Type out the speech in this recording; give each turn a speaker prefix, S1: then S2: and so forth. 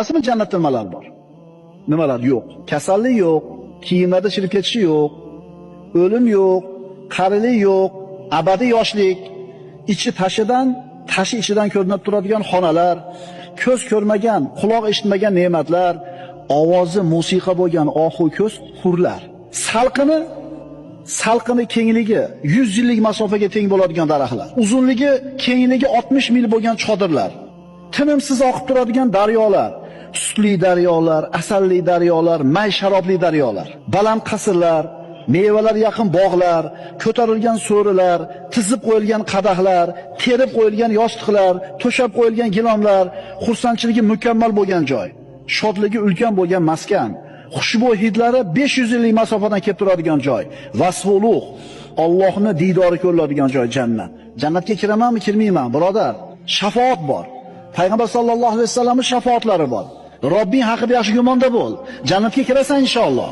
S1: Bilasizmi jannatda nimalar bor? Nimalar yo'q? Kasallik yo'q, kiyimlarda chirib ketishi yo'q, o'lim yo'q, qarilik yo'q, abadiy yoshlik, ichi tashidan, tashi ichidan ko'rinib turadigan xonalar, ko'z ko'rmagan, quloq eshitmagan ne'matlar, ovozi musiqa bo'lgan ohu ko'z hurlar. Salqini kengligi 100 yillik masofaga teng bo'ladigan daraxtlar, uzunligi, kengligi 60 mil bo'lgan chodirlar, tinimsiz oqib turadigan daryolar, sutli daryolar, asalli daryolar, may sharobli daryolar, baland qasrlar, mevalar yaqin bog'lar, ko'tarilgan so'rilar, tizib qo'yilgan qadahlar, terib qo'yilgan yostiqlar, to'shab qo'yilgan gilomlar, xursandchiligi mukammal bo'lgan joy, shodligi ulkan bo'lgan maskan, xushbo'y hidlari 500 yillik masofadan kelib turadigan joy, vasfi ulug', Allohning diydori ko'riladigan joy jannat. Jannatga kiramanmi, kirmayman, birodar? Shafoat bor. Payg'ambar sallallohu alayhi vasallamning shafoatlari bor. Robbing haqida yaxshi gumonda bo'l. Jannatga kirasan inshaalloh.